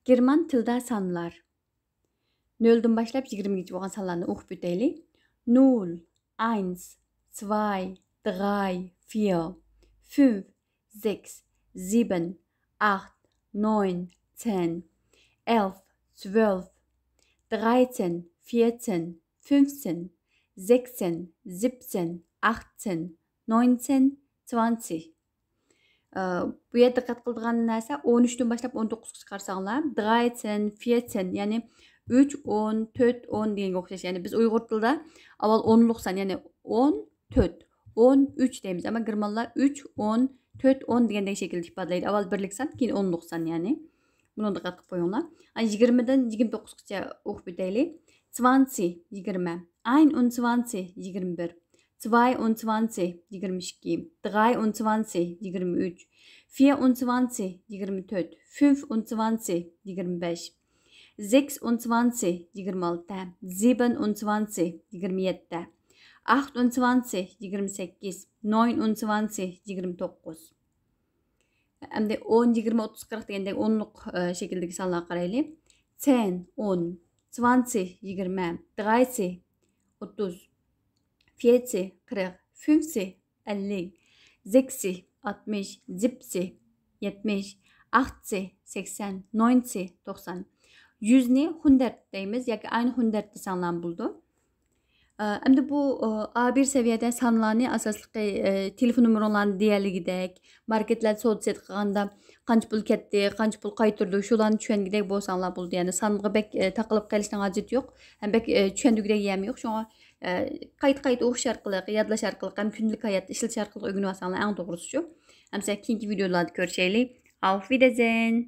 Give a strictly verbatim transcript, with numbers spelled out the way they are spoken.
گېرمان تىلىدا سانلار. نۆلدىن باشلاپ يىگىرمىگىچە بولغان سانلارنى ئوقۇپ ئۆتەيلى. نول، ئاينس، سۋاي، دغاي، فىير، فۈنف، سېكس، زىبن، ئاخت، نوين، تسەن، ئەلف، سۋەلف، دغايتسەن، فىيرتسەن، فۈنفسەن، سېكسەن، زىبسەن، ئاختسەن، نوينسەن، تسۋانسىھ. ئە، بۇ يەردە دىققەت قىلىدىغان نەرسە، ئون ئۈچتىن باشلاپ ئون توققۇزغا چىقارساڭلار، دغايتسەن، فىيرتسەن، يەنى ئۈچ، ئون، تۆت، ئون دېگەنگە ئوخشاش. يەنى بىز ئۇيغۇر تىلىدا ئاۋۋال ئونلۇق سان، يەنى ئون تۆت، ئون ئۈچ دەيمىز. ئەمما گېرمانلار ئۈچ، ئون، تۆت، ئون دېگەندەك شەكىلدە ئىپادىلەيدۇ. ئاۋۋال بىرلىك سان، كېيىن ئونلۇق سان يەنى. بۇنى دىققەت قىلىپ قويۇڭلار. ئا، يىگىرمىدىن يىگىرمە توققۇزغىچە ئوقۇپ ئۆتەيلى. تسۋانسىھ، يىگىرمە. ئاينئۇنتسۋانسىھ، يىگىرمە بىر. تسۋايئۇنتسۋانسىھ، يىگىرمە ئىككى. دغايئۇنتسۋانسىھ، يىگىرمە ئۈچ. فىيرئۇنتسۋانسىھ، يىگىرمە تۆت. فۈنفئۇنتسۋانسىھ، يىگىرمە بەش. سېكسئۇنتسۋانسىھ، يىگىرمە ئالتە. زىبنئۇنتسۋانسىھ، يىگىرمە يەتتە. ئاختئۇنتسۋانسىھ، يىگىرمە سەككىز. نوينئۇنتسۋانسىھ، يىگىرمە توققۇز. ئەمدى ئون، يىگىرمە، ئوتتۇز، قىرىق دېگەندەك ئونلۇق، ئە، شەكىلدىكى سانلارغا قارايلى. تسەن، ئون. تسۋانسىھ، يىگىرمە. دغايسىھ، ئوتتۇز. فىيرتسىھ، قىرىق. فۈنفسىھ، ئەللىك. زېكسىھ، ئاتمىش. زىبسىھ، يەتمىش. ئاختسىھ، سەكسەن. نوينسىھ، توقسان. يۈزنى خۇندەرت دەيمىز ياكى ئاينى خۇندەرت دېسەڭلارمۇ بولىدۇ. ئە، ئەمدى بۇ، ئە، ئا بىر سەۋىيەدە سانلارنى ئاساسلىقى، ئە، تېلېفون نومۇرۇڭلارنى دېيەلىگۈدەك، ماركېتلاردا سودا سېتىق قىلغاندا قانچە پۇل كەتتى، قانچە پۇل قايتۇردۇق، شۇلارنى چۈشەنگۈدەك بولساڭلار بولىدۇ. يەنى سانغا بەك، ئە، تاقىلىپ قېلىشنىڭ ھاجىتى يوق. ھەم بەك، ئە، چۈشەندۈرگۈدەك يەرمۇ يوق. شۇڭا، ئە، قايتا-قايتا ئوقۇش ئارقىلىق، يادلاش ئارقىلىق ھەم كۈندىلىك ھاياتتا ئىشلىتىش ئارقىلىق ئۆگىنىۋالساڭلار ئەڭ توغرىسى شۇ. ئەمىسە كېيىنكى ۋىدېئولاردا كۆرۈشەيلى. ئاۋف ۋىدېرسېھن!